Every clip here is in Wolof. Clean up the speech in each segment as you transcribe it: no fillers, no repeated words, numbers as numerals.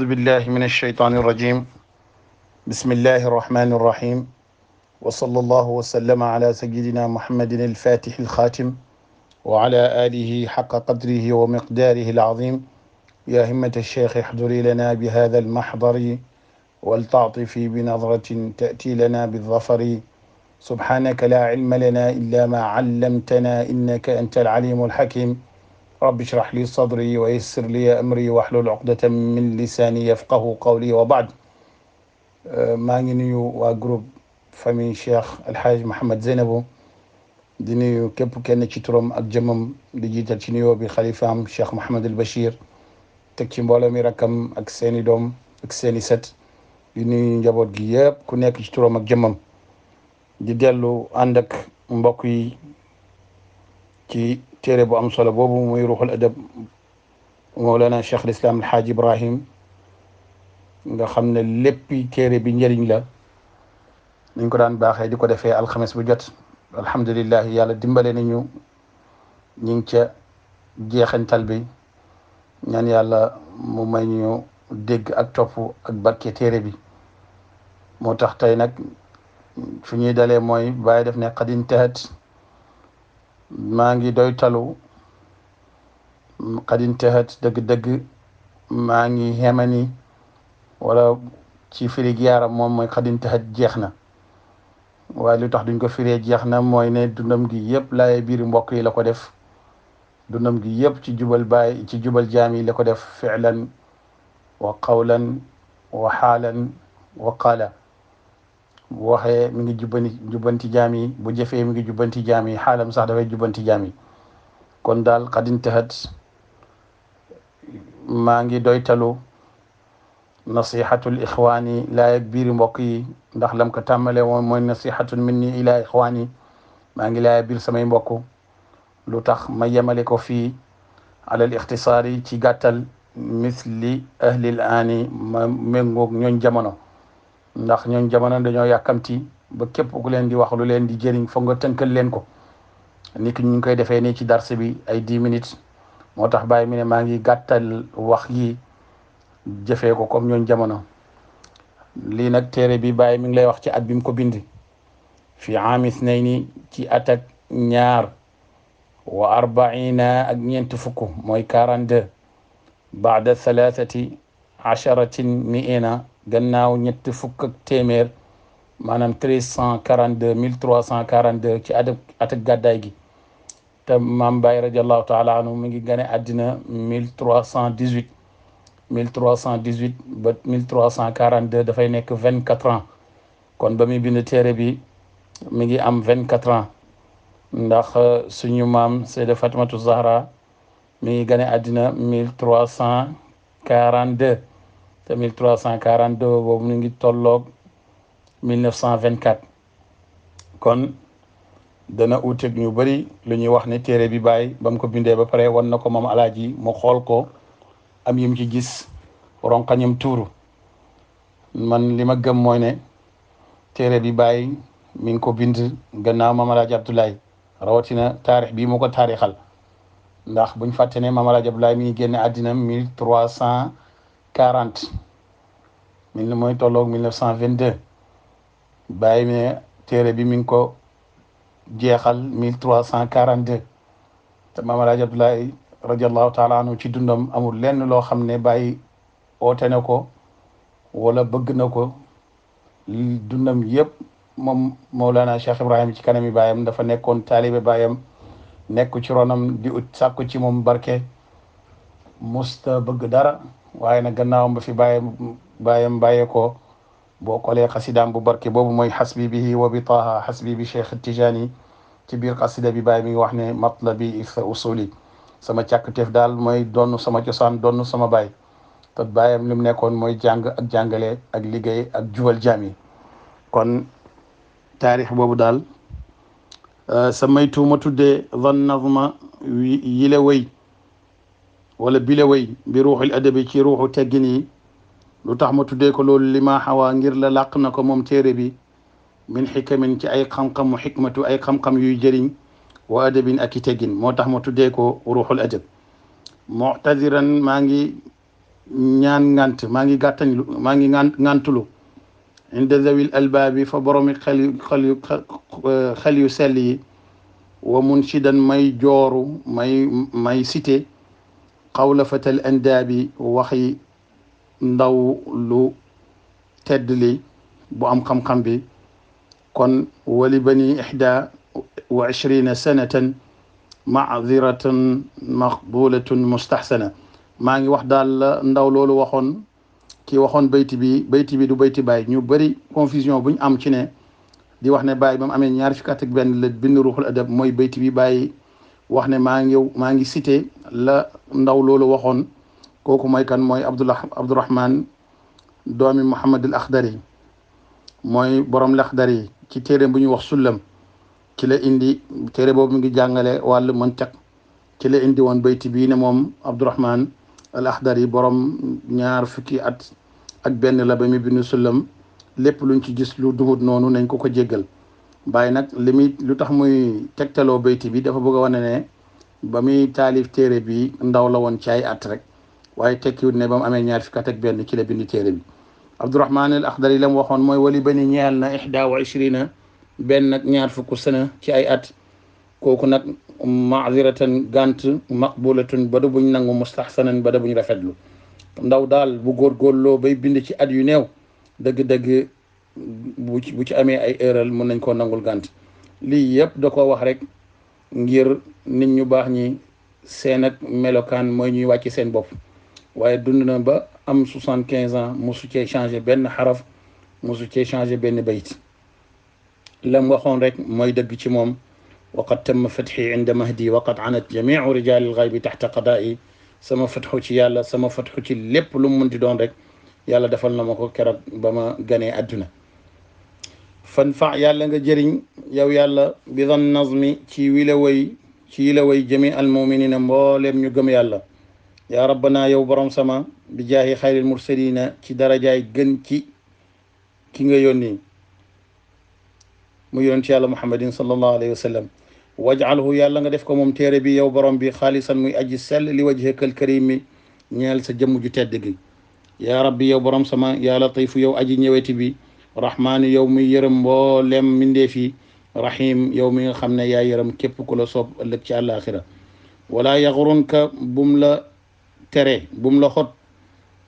أعوذ بالله من الشيطان الرجيم بسم الله الرحمن الرحيم وصلى الله وسلم على سيدنا محمد الفاتح الخاتم وعلى آله حق قدره ومقداره العظيم يا همة الشيخ احضري لنا بهذا المحضر ولتعطفي بنظرة تأتي لنا بالظفر سبحانك لا علم لنا إلا ما علمتنا إنك أنت العليم الحكيم رب اشرح لي صدري ويسر لي أمري واحلل عقدة من لساني يفقه قولي وبعد maa ngi nuyu waa groupe famille Cheikh El Hadj Mouhamed Zeynabou di nuyu képp kenn ci turam ak jëmmam di jiital ci nuyoo bi xalifaam Cheikh Mouhamed El Bachir teg ci mbooloo mi rakkam ak seeni doom ak seeni set di nuyu njaboot gi yëpp ku nekk ci turam ak jëmmam di dellu ànd ak mbokk yi ci téere bu am solo boobu muy Rouhoul Adab Mawlana Cheikh Al Islam El Hadj Ibrahim nga xam ne léppi téere bi njëriñ la nañ ko daan baaxee di ko defee alxames bu jot alhamdulillah yàlla dimbale nañu ñu ngi ca jeexantal bi ñaan yàlla mu may ñu dégg ak topp ak barke téere bi moo tax tey nag fi ñuy dalee mooy bàyyi def ne qad intahat maa ngi doy talu qad intahat dëgg-dëgg maa ngi xemani wala ci firi gi yaaram moom mooy qad intahat jeex na waaye lu tax duñ ko firee jeex na mooy ne dundam gi yëpp laaye biir mbokk yi la ko def dundam gi yëpp ci jubal baay ci jubal jaam yi la ko def fi'lan wa qawlan wa xaalan wa qaala bu waxee mi ngi jubbanti jaam yi bu jëfee mi ngi jubbanti jaam yi xaalam sax dafay jubbanti jaam yi kon daal qad intahat maa ngi doytalu nasihatul ixwaani laay ak biir mbokk yi ndax lam ko tàmmale woon mooy nasihatun minni ila ixwaani maa ngi laay biir samay mbokk lu tax ma yemale ko fii alal ixtisaari ci gàttal misli ahlil aani ma méngoog ñooñ jamono ndax ñooñ jamono dañoo yàkkamti ba képp ku leen di wax lu leen di jëriñ foog nga tënkal leen ko nit ñu ngi koy defee nii ci darse bi ay 10 minutes moo tax bàyyi mi ne maa ngi gàttal wax yi jëfee ko comme ñooñ jamono lii nag téere bi bàyyi mi ngi lay wax ci at bi mu ko bind fi aamis nay ni ci at ak ñaar wa arbaina ak ñeent fukk mooy 42 baada thalathati acharatin miina gannaaw ñett fukk ak téeméer maanaam 1342 ci at ak gàddaay gi te maam Baye radiallahu taala anhu mi ngi gane àddina 1318 ba 1342 dafay nekk 24 ans kon ba muy bind téere bi mi ngi am 24 ans ndax suñu maam Seyda Fatimatu Zahra mi ngi gane àddina 1342 te 1342 boobu mi ngi tolloog 1924 kon dana uuteeg ñu bëri lu ñuy wax ne téere bi bàyyi ba mu ko bindee ba pare wan na ko moom alaaji mu xool ko am yim ci gis ronkañam tuuru man li ma gëm mooy ne téere bi bàyyi mi ngi ko bind gannaaw Maam Alaaji Abdoulaye rawatina taarix bii mu ko taarixal ndax buñ fàtte ne Maam Alaaji Abdoulaye mi ngi génne àddina 1340 mil mooy tolloog 1922 bàyyi ne téere bi mi ngi ko jeexal 1342 te Maam Alaaji Abdoulaye radiallahu taala anhu ci dundam amul lenn loo xam ne bàyyi oote na ko wala bëgg na ko dundam yëpp moom Mawlana Cheikh Ibrahim ci kanami baayam dafa nekkoon taalibe baayam nekk ci ronam di ut sàkku ci moom barke musta bëgg dara waaye nag gannaawam ba fi baayam bàyyee ko boo xoolee xasidaam bu barke boobu mooy xasbi bihi wa bi taaha xasbi bi Cheikh Tijani ci biir xasida bi baay mi ngi wax ne matlabi irsa usuli sama càkkutéef daal mooy donn sama cosaan donn sama baay te baayam li mu nekkoon mooy jàng ak jàngale ak liggéey ak jubal jaam yi kon taarix boobu daal sa maytu ma tuddee van nazma yile wëy wala bile wëy bi ruuxul adabi ci ruuxu teggin yi lu tax ma tuddee ko loolu li ma xawaa ngir la làq na ko moom téere bi min xikamin ci ay xam-xamu xikmatu ay xam-xam yuy jëriñ wa adabin ak i teggin moo tax ma tuddee ko ruuxul adab mu'taziran maa ngi ñaan ngant maa ngi gàttañlu maa ngi ngantulu inda zawil albaabi fa boromi xel yu sell yi wa munshidan may jooru may cité xawla fatal andaabi waxi ndaw lu tedd li bu am xam-xam bi kon wali bani ihda wa ishrina sanatan madiratan maqbulatun mustahsana maa ngi wax daal la ndaw loolu waxoon ki waxoon bayti bi du bayti baay ñu bëri confusion buñ am ci ne di wax ne baay ba mu amee ñaar fukki at ak benn la bind ruuxul adab mooy bayti bi bàyyi wax ne maa ngi cité la ndaw loolu waxoon kooku mooy kan mooy Abdourahman doomi Muhammad al Akhdari mooy borom Lakhdari ci téere bu ñuy wax sullam ci la indi téere boobu mi ngi jàngale wàllu mantiq ci la indi woon bayti bii ne moom Abdourahman al Akhdari borom ñaar fukki at ak benn la ba mi bindu sullam lépp luñ ci gis lu duhut noonu nañ ko jéggal bàyyi nag lu tax muy tegtaloo bayti bi dafa bëgg a wane ne ba muy taalif téere bi ndaw la woon ci ay at rek waaye tekkiwut ne ba mu amee ñaar fukki at ak benn ci la bindi téere bi Abdourahman al Akhdari la mu waxoon mooy wali bani ñeel na ihda wa ishrina benn ak ñaar fukk sana ci ay at kooku nag maaziratan gànt maqbulatun ba da buñ nangu mustahsanan ba da buñ rafetlu ndaw daal bu góorgóorloo bay bind ci at yu néew dëgg-dëgg bu ci amee ay erreur mën nañ koo nangul gànt lii yëpp da ko wax rek ngir nit ñu baax ñi seen ak melokaan mooy ñuy wàcc seen bopp waaye dund na ba am 75 ans mosu cee changé benn xaraf mosu cee changé benn bayt lam waxoon rek mooy dëgg ci moom waqad tamma fatxi inda mahdi waqad anat jamiu rijali lxaybi taxta qadaa'i sama fatxu ci yàlla sama fatxu ci lépp lu mu munti doon rek yàlla defal na ma ko keroog ba ma ganee àdduna fan fa yàlla nga jëriñ yow yàlla bi dan nazmi ci wila way jami al muminina mbooleem ñu gëm yàlla yaa rabbana yow borom sama bi jaahi xayril mursalina ci darajaay gën ci ki nga yónni mu yónni ci yàlla muhammadin sallallahu alayhi wa sallam waj'alhu yàlla nga def ko moom téere bi yow borom bi xaalisan muy aji sell li wajhikal karimi ñeel sa jëmm ju tedd gi yaa rabbi yow borom sama yaa latifu yow aji ñëweti bi rahmaani yow muy yërëm mboolem mindeef yi rahim yow mi nga xam ne yaa yërëm képp ku la soob ëllëg ci àllaaxira wala yaxrunka bum la tere bum la xot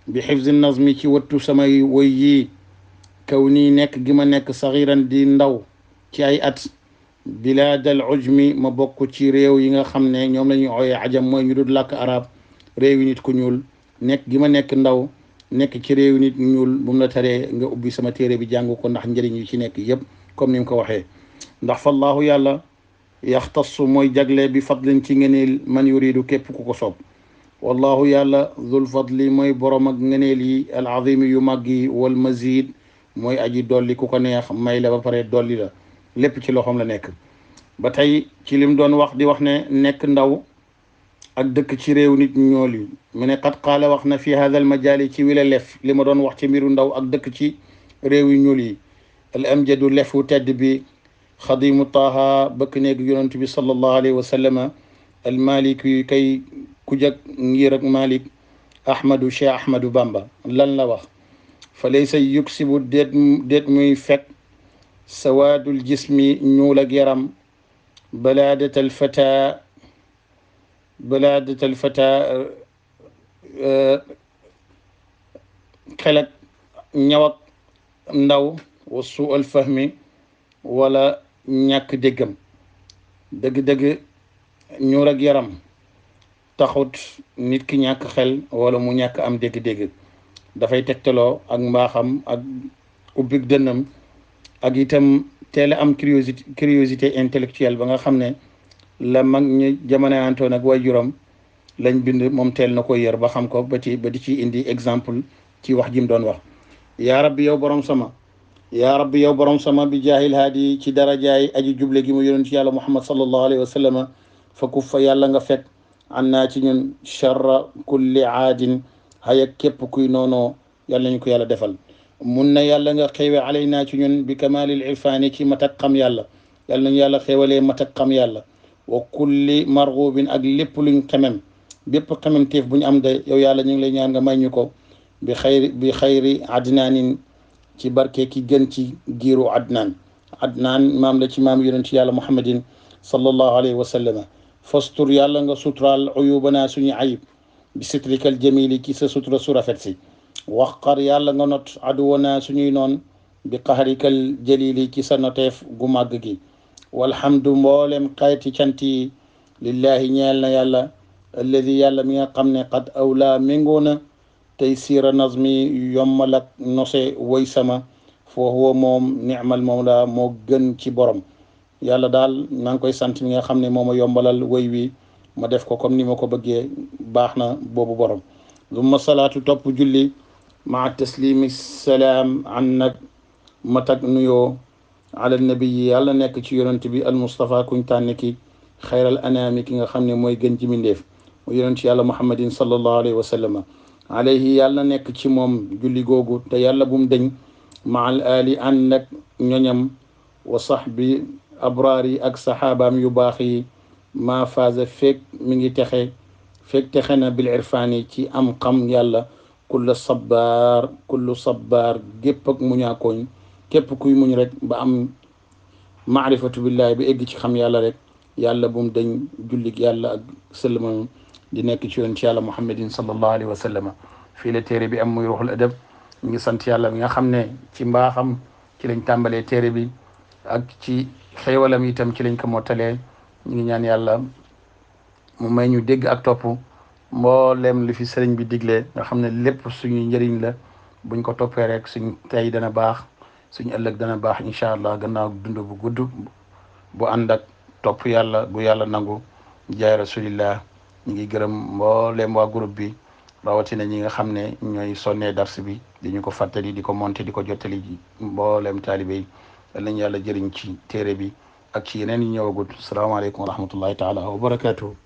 bi xifzi nazmi ci wattu samay woy yii kaw nii nekk gi ma nekk saxiran di ndaw ci ay at bilaadal ujmi ma bokk ci réew yi nga xam ne ñoom la ñuy ooyee ajam mooy ñu dul làkk arab réew yi nit ku ñuul nekk gi ma nekk ndaw nekk ci réew nit ñuul bu mu la taree nga ubbi sama téere bi jàng ko ndax njëriñ yu ci nekk yëpp comme ni mu ko waxee ndax fallaahu yàlla yaxtassu mooy jagle bi fadlin ci ngeneel man yuridu képp ku ko soob wallahu yàlla zul fadli mooy borom ak ngeneel yi al azimi yu màgg yi wal mazid mooy aji dolli ku ko neex may la ba pare dolli la lépp ci loxoom la nekk ba tey ci lim doon wax di wax ne nekk ndaw ak dëkk ci réew nit ñool yi mu ne qad qaala wax na fi hada al majaali ci wila lef li ma doon wax ci mbiru ndaw ak dëkk ci réew yu ñuul yi al amjadu lefu tedd bi xadimu taaha bëkk néeg yonent bi sallallahu alayhi wa sallama al malik yu kay ku jag ngir ak malik ahmadu cheikh ahmadu bamba lan la wax fa laysa yuksibu déet muy fekk sawaadul jismi ñuul ak yaram balaadatal fata xel ak ñaw ak ndaw wa suu al fahmi wala ñàkk déggam dëgg-dëgg ñuul ak yaram taxut nit ki ñàkk xel wala mu ñàkk am dégg-dégg dafay tegtaloo ak mbaaxam ak ubbik dënnam ak itam teel a am curiosité intellectuelle ba nga xam ne la mag ñu jamono antoon ak waajuram lañ bind moom teel na ko yër ba xam ko ba di ci indi exemple ci wax ji mu doon wax yaa rabbi yow borom sama yaa rabbi yow borom sama bi jaahil haadi ci darajaay aji juble gi mu yónent ci yàlla muhammad sallallahu alayhi wa sallam fa kuf fa yàlla nga fekk an naa ci ñun charra kulli aadin haya képp kuy noonoo yàlla nañu ko yàlla defal mun na yàlla nga xéewe alay naa ci ñun bi kamalil irfaani ci matak xam yàlla yàlla nañu yàlla xéewalee matak xam yàlla wa kulli marghubin ak lépp luñ xemem bépp xemem téef bu ñu am de yow yàlla ñu ngi lay ñaan nga may ñu ko bi xayri adnaanin ci barke ki gën ci giiru adnaan. adnaan maam la ci maam yonent yàlla muhammadin sallallahu alayhi wa sallam. fastur yàlla nga suturaal uyubanaa suñu ayib bi sitrikal jamili ci sa sutura su rafet si. waqar yàlla nga not aduwanaa suñuy noon bi qahrikal jalili ci sa noteef gu màgg gi. walhamdu mboolem xayti cant yi lillahi ñeel na yàlla alladi yàlla mi nga xam ne qad awlaa méngoo na tey siira nazmi yommal ak nose woy sama foo huwa moom ni'mal mawla moo gën ci borom. yàlla daal maa ngi koy sant mi nga xam ne moo ma yombalal woy wi ma def ko comme ni ma ko bëggee baax na boobu borom. lumma salaatu topp julli maa taslimi salaam an nag matak nuyoo ala nabi yàlla nekk ci yonent bi al Mustafa kuñ tànn ki xayral anaami ki nga xam ne mooy gën ci mindeef mu yonent yàlla muhammadin sallallahu alayhi wa sallam. alayhi yàlla nekk ci moom julli googu te yàlla bum deñ maal ali ànd ak ñoñam wa sahbi abraar yi ak saxaabaam yu baax yi maa faaza fekk mi ngi texe na bil irfaani ci am xam yàlla kullu sabbaar gépp ak muñaakooñ képp kuy muñ rek ba am maarifatu billahi bi egg ci xam yàlla rek yàlla bum dañ jullig yàlla ak sëlma di nekk ci yoon ci yàlla muhammadin sallallahu alayhi wa sallam. fii la téere bi am muy ruuxul adab. ñu ngi sant yàlla mi nga xam ne ci mbaaxam ci lañ tàmbalee téere bi ak ci xéewalam itam ci lañ ko mottalee. ñu ngi ñaan yàlla mu may ñu dégg ak topp mboolem li fi sëriñ bi digle nga xam ne lépp suñu njëriñ la. buñ ko toppee rek suñ tey dana baax suñu ëllëg dana baax incha allah gannaaw dund bu gudd bu ànd ak topp yàlla bu yàlla nangu jaay rasulillah. ñu ngi gërëm mboolem waa groupe bi rawatina ñi nga xam ne ñooy sonnee dars bi di ñu ko fàttali di ko monté di ko jottali mboolem taalibe yi yal nañu yàlla jëriñ ci téere bi ak ci yeneen yi ñëwagut. salaamaaleykum wa rahmatullahi taala wa barakaatuhu.